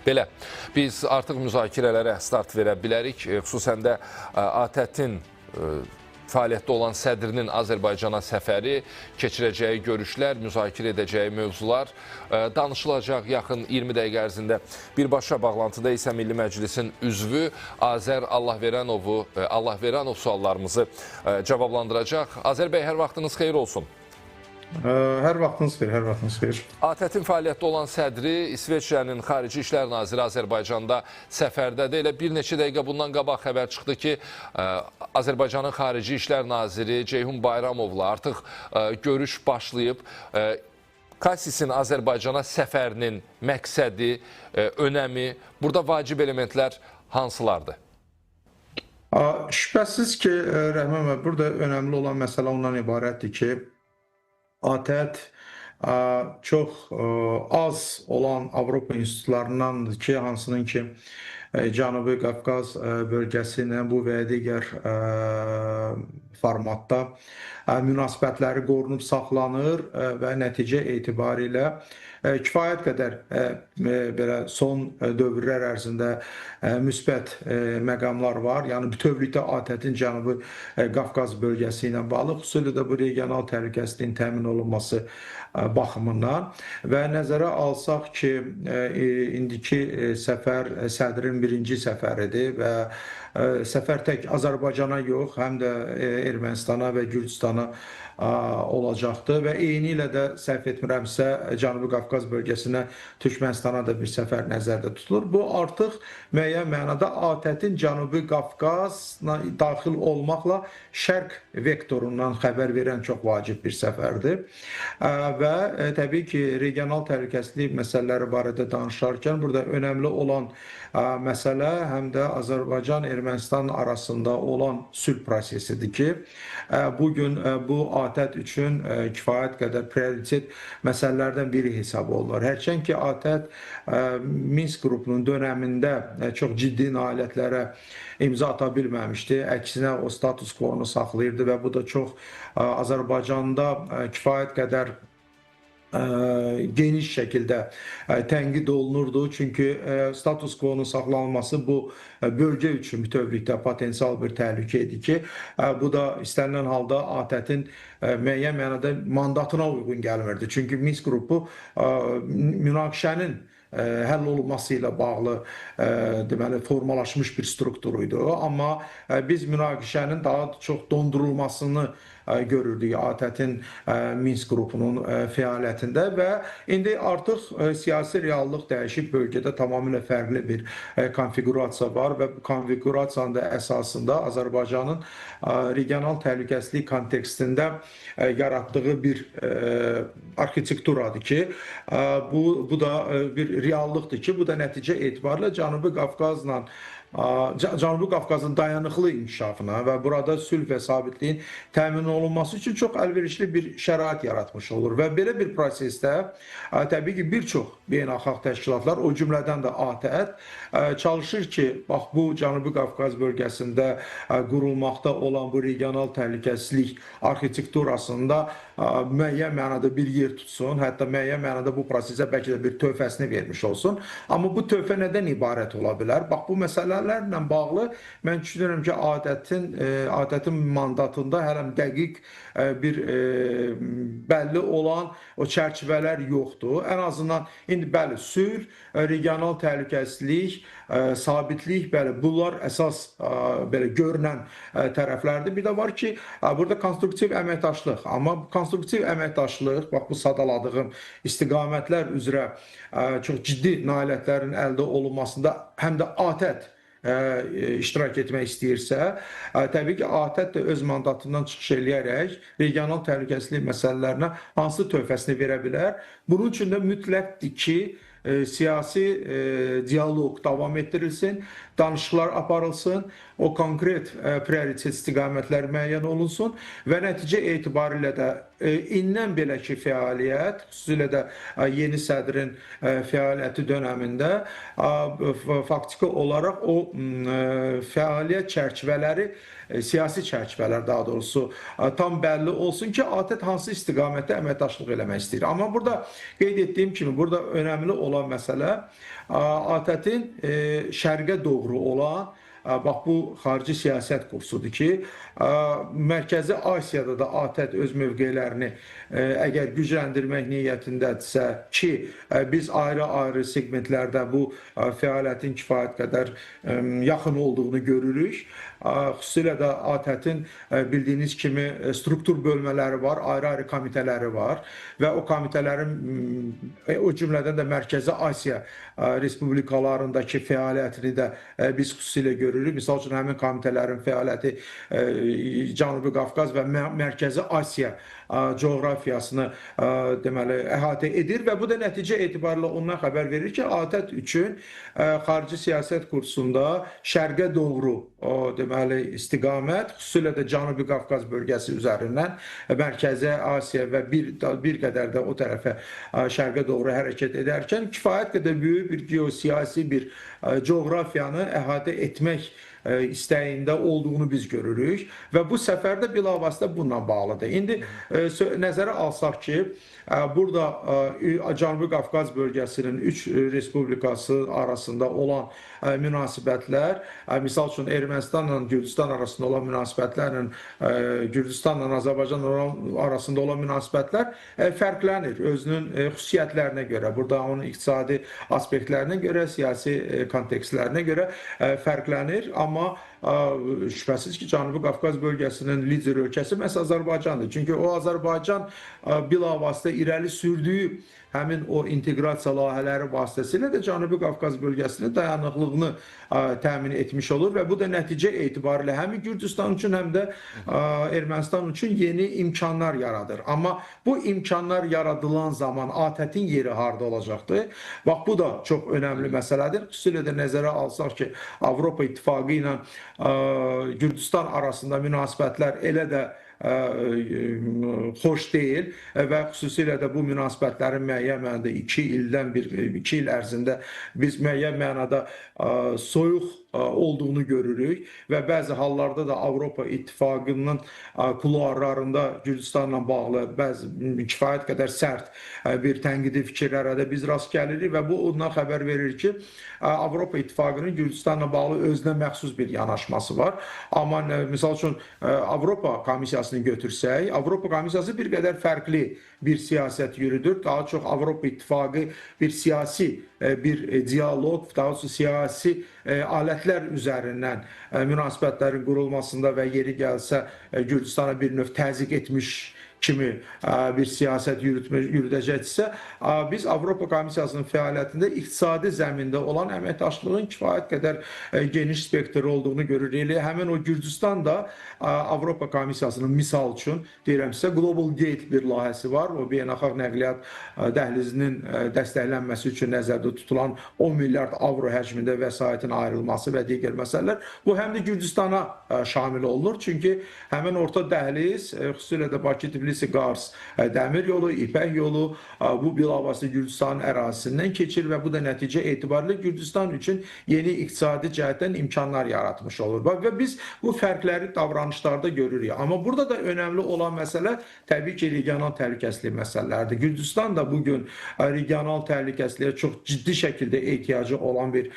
Belə, biz artıq müzakirələrə start verə bilərik. Xüsusən də ATƏT-in fəaliyyətdə olan sədrinin Azərbaycana səfəri, keçirəcəyi görüşlər, müzakirə edəcəyi mövzular danışılacaq yaxın 20 dəqiqə ərzində. Birbaşa bağlantıda isə Milli Məclisin üzvü Azər Allahveranov suallarımızı cavablandıracaq. Azər bəy, hər vaxtınız xeyir olsun. Hər vaxtınız xeyir, hər vaxtınız xeyir. ATƏT-in fəaliyyətdə olan sədri İsveçrənin Xarici İşlər Naziri Azərbaycanda səfərdədir. Elə bir neçə dəqiqə bundan qabaq xəbər çıxdı ki, Azərbaycanın Xarici İşlər Naziri Ceyhun Bayramovla artıq görüş başlayıb. Kasisin Azərbaycana səfərinin məqsədi, önəmi, burada vacib elementlər hansılardır? Şübhəsiz ki, Rəhman bəy, burada önəmli olan məsələ ondan ibarətdir ki, ATƏT çox az olan Avropa institutlarındandır ki, hansının ki, Cənubi Qafqaz bölgəsi ilə bu və ya digər formatda münasibətləri qorunub saxlanır və nəticə etibarilə kifayət qədər belə son dövrlər ərzində müsbət məqamlar var. Yəni bütövlükdə ATƏT-in Cənubi Qafqaz bölgəsi ilə bağlı, xüsusilə də bu regional təhlükəsizliyin təmin olunması baxımından və nəzərə alsaq ki, indiki səfər sədrin birinci səfəridir və səfər tək Azərbaycana yox, həm də Ermənistana və Gürcüstana olacaqdır və eyni ilə də səhv etmirəmsə Cənubi Qafqaz bölgəsinə, Türkmənistana da bir səfər nəzərdə tutulur. Bu artıq müəyyən mənada ATƏT-in Cənubi Qafqazla daxil olmaqla şərq vektorundan xəbər verən çox vacib bir səfərdir. Və təbii ki, regional təhlükəsizlik məsələləri barədə danışarkən burada önəmli olan məsələ həm də Azərbaycan-Ermənistan arasında olan sülh prosesidir ki, bugün bu ATƏT üçün kifayət qədər prioritet məsələlərdən biri hesab olunur. Hərçənd ki, ATƏT Minsk qrupunun dönəmində çox ciddi nailiyyətlərə imza ata bilməmişdi. Əksinə o status quo-nu saxlayırdı və bu da çox Azərbaycanda kifayət qədər geniş şəkildə tənqid olunurdu. Çünki status quo-nun saxlanılması bu bölgə üçün bütövlükdə potensial bir təhlükə idi ki, bu da istənilən halda ATƏT-in müəyyən mənada mandatına uyğun gəlmirdi. Çünki Minsk qrupu münaqişənin həll olunması ilə bağlı deməli formalaşmış bir struktur idi. Amma biz münaqişənin daha çox dondurulmasını görürdük ATƏT-in Minsk qrupunun fəaliyyətində və indi artıq siyasi reallıq dəyişib, bölgədə tamamilə fərqli bir konfiqurasiya var və bu konfiqurasiyanın da əsasında Azərbaycanın regional təhlükəsizlik kontekstində yaratdığı bir arxitekturadır ki, bu da bir reallıqdır ki, bu da nəticə etibarilə Cənubi Qafqazla Cənubi Qafqazın dayanıqlı inkişafına və burada sülh və sabitliyin təmin olunması üçün çox əlverişli bir şərait yaratmış olur və belə bir prosesdə təbii ki, bir çox beynəlxalq təşkilatlar, o cümlədən də ATƏT çalışır ki, bax bu Cənubi Qafqaz bölgəsində qurulmaqda olan bu regional təhlükəsizlik arxitekturasında müəyyən mənada bir yer tutsun, hətta müəyyən mənada bu prosesə bəlkə də bir töhfəsini vermiş olsun. Amma bu töhfə nədən ibarət ola bilər? Bax bu məsələlərlə bağlı mən düşünürəm ki, ATƏT-in mandatında hələm dəqiq bir bəlli olan o çərçivələr yoxdur. Ən azından indi bəli, sülh, regional təhlükəsizlik, sabitlik, bəli, bunlar əsas belə görünən tərəflərdir. Bir də var ki, burada konstruktiv əməkdaşlıq, amma konstruktiv əməkdaşlıq, bax bu sadaladığım istiqamətlər üzrə çox ciddi nailiyyətlərin əldə olunmasında həm də ATƏT iştirak etmək istəyirsə, təbii ki, ATƏT də öz mandatından çıxış eləyərək regional təhlükəsizlik məsələlərinə hansı töhfəsini verə bilər? Bunun üçün də mütləqdir ki, siyasi dialoq davam etdirilsin danışıqlar aparılsın, o konkret prioritet istiqamətlər müəyyən olunsun və nəticə etibarilə də indən belə ki fəaliyyət, xüsusilə də yeni sədrin fəaliyyəti dönəmində faktiki olaraq o fəaliyyət çərçivələri, siyasi çərçivələr daha doğrusu tam bəlli olsun ki, ATƏT hansı istiqamətdə əməkdaşlıq eləmək istəyir. Amma burada qeyd etdiyim kimi, burada önəmli olan məsələ ATƏT-in şərqə doğru olan, bax bu xarici siyasət kursudur ki, Mərkəzi Asiyada da ATƏT öz mövqelərini əgər gücləndirmək niyyətindədirsə ki, biz ayrı-ayrı segmentlərdə bu fəaliyyətin kifayət qədər yaxın olduğunu görürük. Xüsusilə də ATƏT-in bildiyiniz kimi struktur bölmələri var, ayrı-ayrı komitələri var və o komitələrin, o cümlədən də Mərkəzi Asiya respublikalarındakı fəaliyyətini də biz xüsusilə görürük. Misal üçün, həmin komitələrin fəaliyyəti Cənubi Qafqaz və Mərkəzi Asiya coğrafiyasını deməli əhatə edir və bu da nəticə etibarilə ondan xəbər verir ki, ATƏT üçün xarici siyasət kursunda şərqə doğru deməli istiqamət, xüsusilə də Cənubi Qafqaz bölgəsi üzərindən Mərkəzi Asiya və bir qədər də o tərəfə şərqə doğru hərəkət edərkən kifayət qədər böyük bir geosiyasi bir coğrafiyanı əhatə etmək istəyində olduğunu biz görürük və bu səfər də bilavasitə bununla bağlıdır. İndi nəzərə alsaq ki, burada Cənubi Qafqaz bölgəsinin 3 respublikası arasında olan münasibətlər, misal üçün Ermənistanla Gürcüstan arasında olan münasibətlərlə Gürcüstanla Azərbaycan arasında olan münasibətlər fərqlənir özünün xüsusiyyətlərinə görə, burada onun iqtisadi aspektlərinə görə, siyasi kontekstlərinə görə fərqlənir. Amma şübhəsiz ki, Cənubi Qafqaz bölgəsinin lider ölkəsi məhz Azərbaycandır. Çünki o Azərbaycan bilavasitə irəli sürdüyü həmin o inteqrasiya layihələri vasitəsilə də Cənubi Qafqaz bölgəsinin dayanıqlığını təmin etmiş olur və bu da nəticə etibarilə həm Gürcüstan üçün, həm də Ermənistan üçün yeni imkanlar yaradır. Amma bu imkanlar yaradılan zaman ATƏT-in yeri harda olacaqdır? Bax, bu da çox önəmli məsələdir. Xüsusilə də nəzərə alsaq ki, Avropa İttifaqı ilə Gürcüstan arasında münasibətlər elə də xoş deyil və xüsusilə də bu münasibətlərin müəyyən mənada 2 il ərzində biz müəyyən mənada soyuq olduğunu görürük və bəzi hallarda da Avropa İttifaqının kuluarlarında Gürcüstanla bağlı bəzi kifayət qədər sərt bir tənqidi fikirlərə də biz rast gəlirik və bu ondan xəbər verir ki, Avropa İttifaqının Gürcüstanla bağlı özünə məxsus bir yanaşması var. Amma misal üçün Avropa Komissiyasını götürsək, Avropa Komissiyası bir qədər fərqli bir siyasət yürüdür. Daha çox Avropa İttifaqı bir siyasi bir diyaloq, daha doğrusu siyasi alətlər üzərindən münasibətlərin qurulmasında və yeri gəlsə Gürcüstana bir növ təzyiq etmiş kimi bir siyasət yürüdəcəksə, biz Avropa Komissiyasının fəaliyyətində iqtisadi zəmində olan əməkdaşlığın kifayət qədər geniş spektri olduğunu görürük. Elə həmin o Gürcüstan da Avropa Komissiyasının misal üçün, deyirəm sizə, Global Gate bir layihəsi var. O beynəlxalq nəqliyyat dəhlizinin dəstəklənməsi üçün nəzərdə tutulan 10 milyard avro həcmində vəsaitin ayrılması və digər məsələlər. Bu həm də Gürcüstana şamil olunur. Çünki həmin orta dəhliz, xüsusilə də Bakı-Tbilisi-Qars dəmir yolu, İpək yolu bu bilavasitə Gürcüstanın ərazisindən keçir və bu da nəticə etibarilə Gürcüstan üçün yeni iqtisadi cəhətdən imkanlar yaratmış olur. Və biz bu fərqləri davranışlarda görürük. Amma burada da önəmli olan məsələ təbii ki, regional təhlükəsizlik məsələləridir. Gürcüstan da bugün regional təhlükəsizliyə çox ciddi şəkildə ehtiyacı olan bir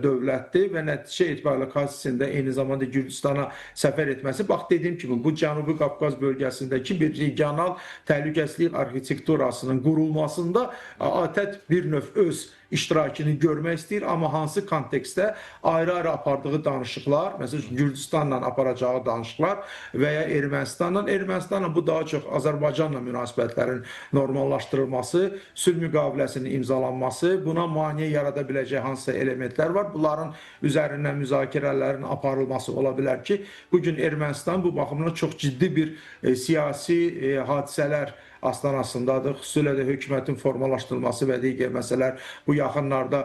dövlətdir və nəticə etibarilə Kassis'in də eyni zamanda Gürcüstana səfər etməsi, bax dediyim kimi bu Cənubi Qafqaz bölgəsindəki bir regional təhlükəsizlik arxitekturasının qurulmasında ATƏT bir növ öz iştirakını görmək istəyir, amma hansı kontekstdə ayrı-ayrı apardığı danışıqlar, məsələn Gürcüstanla aparacağı danışıqlar və ya Ermənistanla, Ermənistanla bu daha çox Azərbaycanla münasibətlərin normallaşdırılması, sülh müqaviləsinin imzalanması, buna maneə yarada biləcək hansısa elementlər var. Bunların üzərindən müzakirələrin aparılması ola bilər ki, bugün Ermənistan bu baxımdan çox ciddi bir siyasi hadisələr astanasındadır. Xüsusilə də hökumətin formalaşdırılması və digər məsələlər bu yaxınlarda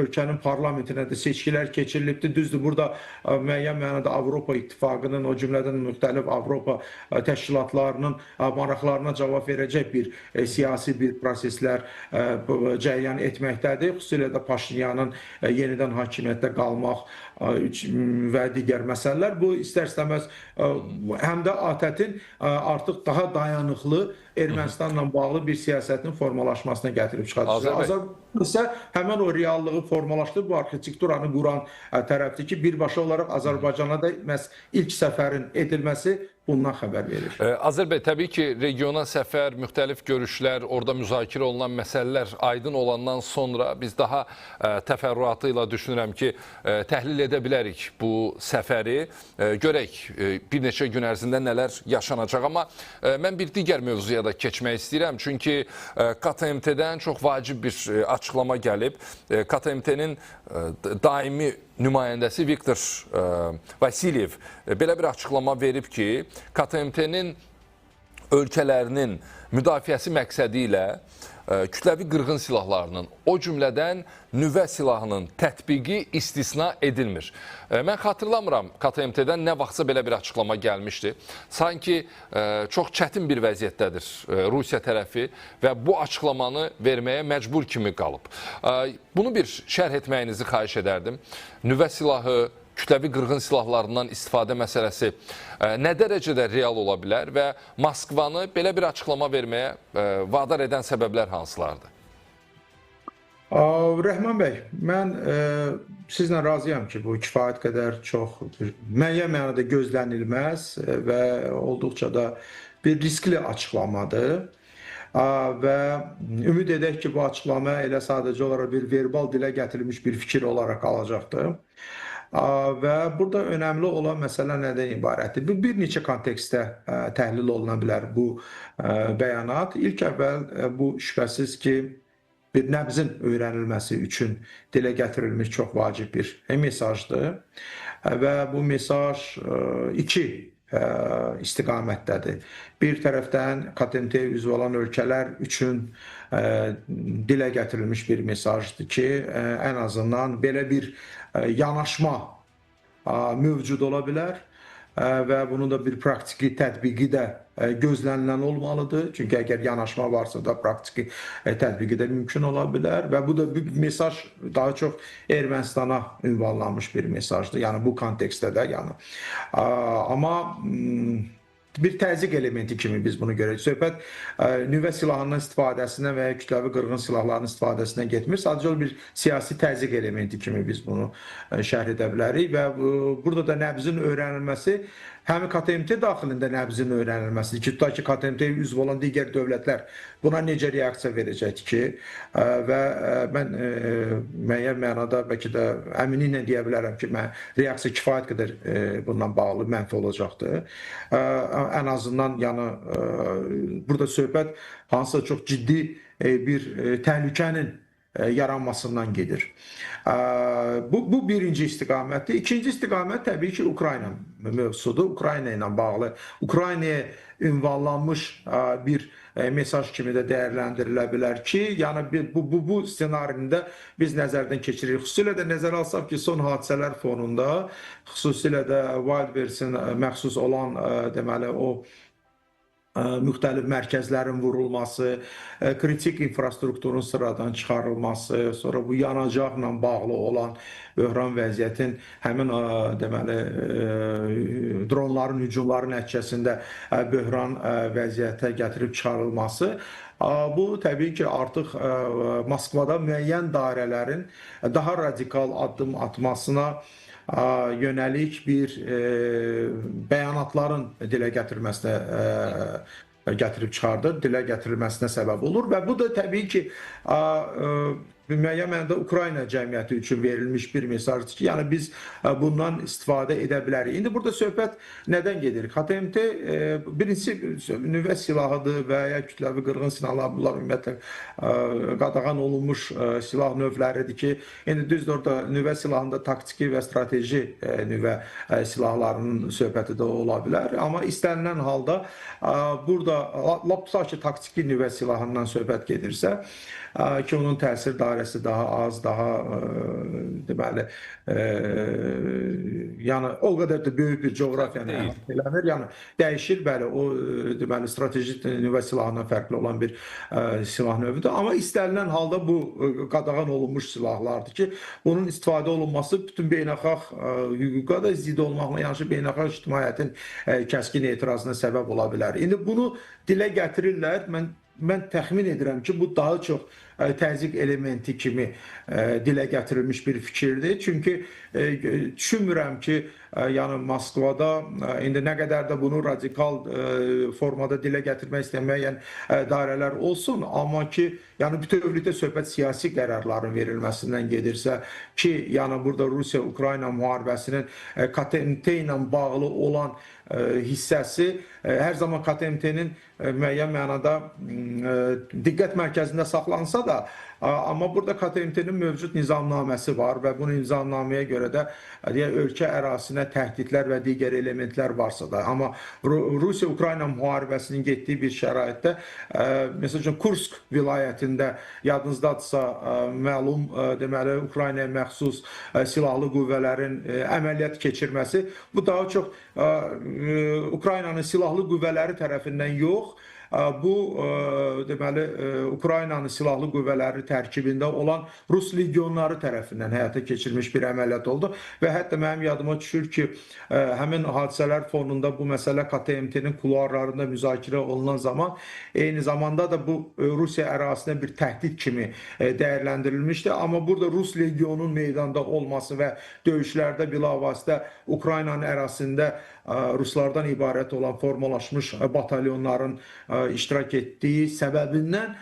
ölkənin parlamentinə də seçkilər keçirilibdir. Düzdür, burada müəyyən mənada Avropa İttifaqının, o cümlədən müxtəlif Avropa təşkilatlarının maraqlarına cavab verəcək bir siyasi bir proseslər cərəyan etməkdədir. Xüsusilə də Paşinyanın yenidən hakimiyyətdə qalmaq və digər məsələlər. Bu istər-istəməz həm də ATƏT-in artıq daha dayanıqlı Ermənistanla bağlı bir siyasətin formalaşmasına gətirib çıxardır. Azərbaycan isə həmən o reallığı formalaşdırıb, bu arxitekturanı quran tərəfdir ki, birbaşa olaraq Azərbaycana da məhz ilk səfərin edilməsi bundan xəbər verir. Azər bəy, təbii ki, regiona səfər, müxtəlif görüşlər, orada müzakirə olunan məsələlər aydın olandan sonra biz daha təfərrüatı ilə düşünürəm ki, təhlil edə bilərik bu səfəri. Görək bir neçə gün ərzində nələr yaşanacaq. Amma mən bir digər mövzuya da keçmək istəyirəm. Çünki KTMT-dən çox vacib bir açıqlama gəlib. KTMT-nin daimi nümayəndəsi Viktor Vasilyev belə bir açıqlama verib ki, KTMT-nin ölkələrinin müdafiəsi məqsədi ilə kütləvi qırğın silahlarının, o cümlədən nüvə silahının tətbiqi istisna edilmir. Mən xatırlamıram KTMT-dən nə vaxtsa belə bir açıqlama gəlmişdi. Sanki çox çətin bir vəziyyətdədir Rusiya tərəfi və bu açıqlamanı verməyə məcbur kimi qalıb. Bunu bir şərh etməyinizi xahiş edərdim. Nüvə silahı, kütləvi qırğın silahlarından istifadə məsələsi nə dərəcədə real ola bilər və Moskvanı belə bir açıqlama verməyə vadar edən səbəblər hansılardır? Rəhman bəy, mən sizlə razıyam ki, bu kifayət qədər çox müəyyən mənada gözlənilməz və olduqca da bir riskli açıqlamadır. Və ümid edək ki, bu açıqlama elə sadəcə olaraq bir verbal dilə gətirilmiş bir fikir olaraq qalacaqdır. Və burada önəmli olan məsələ nədən ibarətdir? Bu, bir neçə kontekstdə təhlil oluna bilər bu bəyanat. İlk əvvəl bu şübhəsiz ki, bir nəbzin öyrənilməsi üçün dilə gətirilmiş çox vacib bir mesajdır. Və bu mesaj iki istiqamətdədir. Bir tərəfdən KTMT üzv olan ölkələr üçün dilə gətirilmiş bir mesajdır ki, ən azından belə bir yanaşma mövcud ola bilər və bunun da bir praktiki tətbiqi də gözlənilən olmalıdır. Çünki əgər yanaşma varsa da praktiki tətbiqi də mümkün ola bilər və bu da bir mesaj daha çox Ermənistana ünvanlanmış bir mesajdır. Yəni bu kontekstdə də, yəni. Amma bir təzyiq elementi kimi biz bunu görürük. Söhbət nüvə silahının istifadəsindən və ya kütləvi qırğın silahlarının istifadəsindən getmir. Sadəcə bir siyasi təzyiq elementi kimi biz bunu şərh edə bilərik və burada da nəbzin öyrənilməsi həm KTMT daxilində nəbzin öyrənilməsidir ki, tutaq ki, KTMT-yə üzv olan digər dövlətlər buna necə reaksiya verəcək ki, və mən müəyyən mənada bəlkə də əminliklə deyə bilərəm ki, reaksiya kifayət qədər bundan bağlı mənfi olacaqdır. Ən azından yəni burada söhbət hansısa çox ciddi bir təhlükənin yaranmasından gedir. Bu birinci istiqamətdir. İkinci istiqamət təbii ki, Ukrayna mövzusudur. Ukrayna ilə bağlı, Ukraynaya ünvanlanmış bir mesaj kimi də dəyərləndirilə bilər ki, yəni bu ssenarini də biz nəzərdən keçiririk. Xüsusilə də nəzərə alsaq ki, son hadisələr fonunda, xüsusilə də Wildberries-in məxsus olan deməli o müxtəlif mərkəzlərin vurulması, kritik infrastrukturun sıradan çıxarılması, sonra bu yanacaqla bağlı olan böhran vəziyyətin həmin deməli dronların hücumları nəticəsində böhran vəziyyətə gətirib çıxarılması. Bu təbii ki, artıq Moskvada müəyyən dairələrin daha radikal addım atmasına yönəlik bir bəyanatların dilə gətirilməsinə gətirib çıxardır, dilə gətirilməsinə səbəb olur və bu da təbii ki, müəyyən mənada Ukrayna cəmiyyəti üçün verilmiş bir mesajdır ki, yəni biz bundan istifadə edə bilərik. İndi burada söhbət nədən gedir? KTMT birincisi nüvə silahıdır və ya kütləvi qırğın silahları, bunlar ümumiyyətlə qadağan olunmuş silah növləridir ki, indi düzdür orada nüvə silahında taktiki və strateji nüvə silahlarının söhbəti də ola bilər. Amma istənilən halda burada lap tutaq ki, taktiki nüvə silahından söhbət gedirsə, ki, onun təsir dairəsi daha az, daha deməli, yəni o qədər də böyük bir coğrafiyanı əhatə eləmir. Yəni dəyişir, bəli, o deməli strateji nüvə silahından fərqli olan bir silah növüdür. Amma istənilən halda bu qadağan olunmuş silahlardır ki, bunun istifadə olunması bütün beynəlxalq hüquqa da zidd olmaqla yanaşı beynəlxalq ictimaiyyətin kəskin etirazına səbəb ola bilər. İndi bunu dilə gətirirlər. Mən təxmin edirəm ki, bu daha çox təzyiq elementi kimi dilə gətirilmiş bir fikirdir. Çünki düşünmürəm ki, yəni Moskvada indi nə qədər də bunu radikal formada dilə gətirmək istəyən müəyyən dairələr olsun, amma ki, yəni bütövlükdə söhbət siyasi qərarların verilməsindən gedirsə ki, yəni burada Rusiya-Ukrayna müharibəsinin KTMT ilə bağlı olan hissəsi hər zaman KTMT-nin müəyyən mənada diqqət mərkəzində saxlansa da, amma burada KTMT-nin mövcud nizamnaməsi var və bu nizamnaməyə görə də deyək, ölkə ərazisinə təhdidlər və digər elementlər varsa da, amma Rusiya-Ukrayna müharibəsinin getdiyi bir şəraitdə, məsəl üçün Kursk vilayətində yadınızdadırsa məlum, deməli Ukraynaya məxsus silahlı qüvvələrin əməliyyat keçirməsi, bu daha çox Ukraynanın silahlı qüvvələri tərəfindən yox, bu deməli Ukraynanın silahlı qüvvələri tərkibində olan Rus legionları tərəfindən həyata keçirilmiş bir əməliyyat oldu və hətta mənim yadıma düşür ki, həmin hadisələr fonunda bu məsələ KTMT-nin kuluarlarında müzakirə olunan zaman eyni zamanda da bu Rusiya ərazisinə bir təhdid kimi dəyərləndirilmişdi. Amma burada Rus legionun meydanda olması və döyüşlərdə bilavasitə Ukraynanın ərazisində Ruslardan ibarət olan formalaşmış batalyonların iştirak etdiyi səbəbindən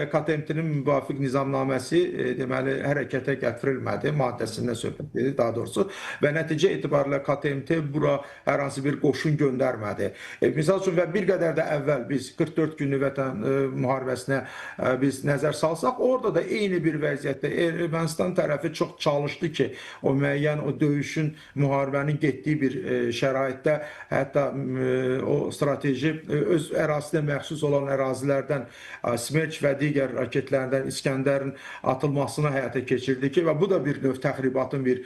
KTMT-nin müvafiq nizamnaməsi deməli hərəkətə gətirilmədi, maddəsindən söhbət gedir daha doğrusu, və nəticə etibarilə KTMT bura hər hansı bir qoşun göndərmədi. Misal üçün və bir qədər də əvvəl biz 44 günlük vətən müharibəsinə biz nəzər salsaq, orada da eyni bir vəziyyətdə Ermənistan tərəfi çox çalışdı ki, o müəyyən o döyüşün, müharibənin getdiyi bir şəraitdə hətta o strateji öz ərazisinə məxsus olan ərazilərdən Smerç və digər raketlərdən İskəndərin atılmasını həyata keçirdi ki, və bu da bir növ təxribatın bir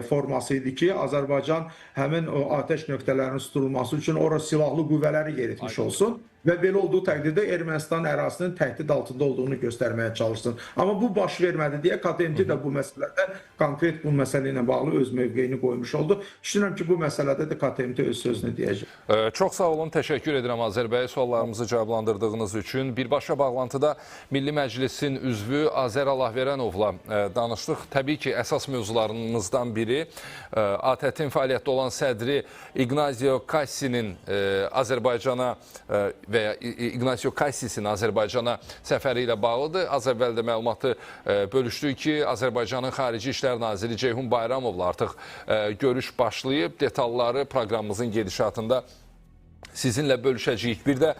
forması idi ki, Azərbaycan həmin o atəş nöqtələrinin susturulması üçün ora silahlı qüvvələri yeritmiş olsun və belə olduğu təqdirdə Ermənistan ərazisinin təhdid altında olduğunu göstərməyə çalışsın. Amma bu baş vermədi deyə KTMT də bu məsələdə konkret bu məsələ ilə bağlı öz mövqeyini qoymuş oldu. Düşünürəm ki, bu məsələdə də KTMT öz sözünü deyəcək. Çox sağ olun, təşəkkür edirəm Azər bəy suallarımızı cavablandırdığınız üçün. Birbaşa bağlantıda Milli Məclisin üzvü Azər Allahverənovla danışdıq. Təbii ki, əsas mövzularımızdan biri ATƏT-in fəaliyyətdə olan sədri Ignazio Kassinin Azərbaycana və ya Ignazio Kassisin Azərbaycana səfəri ilə bağlıdır. Az əvvəl də məlumatı bölüşdük ki, Azərbaycanın Xarici İşlər Naziri Ceyhun Bayramovla artıq görüş başlayıb. Detalları proqramımızın gedişatında sizinlə bölüşəcəyik. Bir də